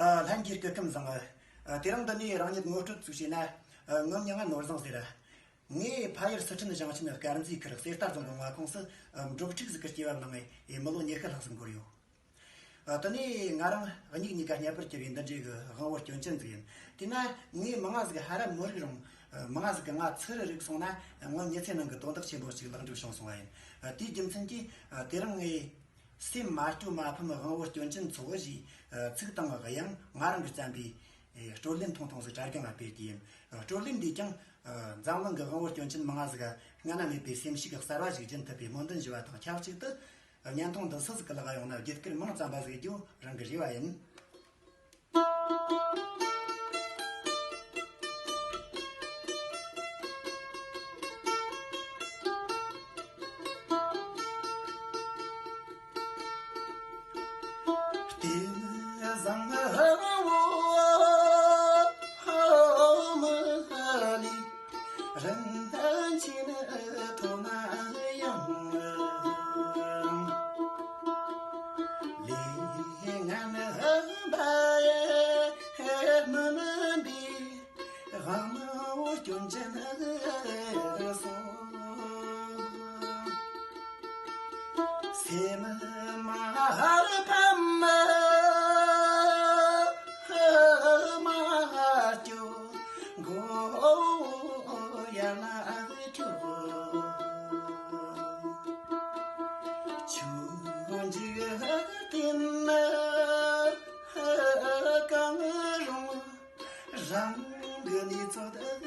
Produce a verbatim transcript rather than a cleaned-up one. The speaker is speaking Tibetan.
ཨ། ལྷན་རྒྱས་སྐུ་ཁམས་བཟང་། ཨ། དེ་རིང་འདི་ནས་རང་ཉིད་ངོ་སྤྲོད་ཅིག་བྱས་ན། ཨ། ངའི་མིང་ང་ནོར་བཟང་ཟེར། ངས་ཕ་ཡུལ་སི་ཁྲོན་ཞིང་ཆེན་དཀར་མཛེས་ཁུལ་གསེར་རྟ་རྫོང་གི་མངའ་ཁོངས་སུ། ཨ། འབྲོག་ཕྲུག་ཟིག་གི་སྐྱེ་བ་བླངས་ངས་མི་ལོ་ཉི་ཤུ་ལྷག་ཟིག་འགོར་ཡོད། ཨ། དེ་ནས་ང་རང་མྱིག་གཉིས་ཀ་རྙེད་པར་གྱུར་བའི་འདི་འདྲའི་གི་དབང་བོ་སྐྱོན་ཅན་ཟིག་ཡིན། དེས་ན་ངས་མང་ང་ཟིག་ཧ་ར་མི་རིག་རུང་། ཨ། མང་ང་ཟིག་གིས་ང་ཚུར་རིག་སོང་ན། ངའི་མྱི་ཚེ་ནང་གི་དོན་དག་ཆེན་པོ་ཞིག་ལེགས་འགྲུབ་བྱུང་སོང་བ་ཡིན། ཨ། དེའི་རྒྱུ་མཚན་གྱིས། ཨ། དེ་རིང་ངས། སེམས་མ་སྐྱོ་མ་ཕམ་དབང་བོ་སྐྱོན་ཅན་ཚོ་ཞེས། ཨ། ཚིག་དང་དབྱངས་ང་རང་གིས་བརྩམས་པའི། ཨེ། སྤྲོ་ལེན་ཐུང་ཐུང་ཟིག་གྲྭ་རྒན་ལ་སྤེལ་གྱི་ཡིན། ཨ། སྤྲོ་ལེན་འདིས་ཀྱང་། ཨ། འཛམ་གླིང་གི་དབང་བོ་སྐྱོན་ཅན་མང་ང་ཟིག་སྔ་ན་མེད་པའི་སེམས་ཤུགས་གསར་བ་ཞིག་སྦྱིན་ཐུབ་པའི་སྨོན་འདུན་ཞུ་བ་དང་ཆབས་ཅིག་ཏུ། ཨ། བརྙན་ཐུང་འདི་སུ་ཟིག་གི་ལག་ཡོང་ན་བརྒྱུད་སྐུར་མིང་བརྩམས་པ་ཟིག་རྒྱུ་རང་གི་རེ་བ་ཡིན། རིན་ཆེན་ཐོབ་ན་ཡང་། ལས་ངན་པ་ཡིས་མི་ནུས་པའི་དབང་བོ་སྐྱོན་ཅན་སོང་། སེམས་མ་ཕམ་མ་སྐྱོ། མགོ་ཡར་ལ་བསྐྱོད། ཆུ་འཇིག་རྟེན་ན་གང་རུང་། རང་གི་ནུས་ཚོད་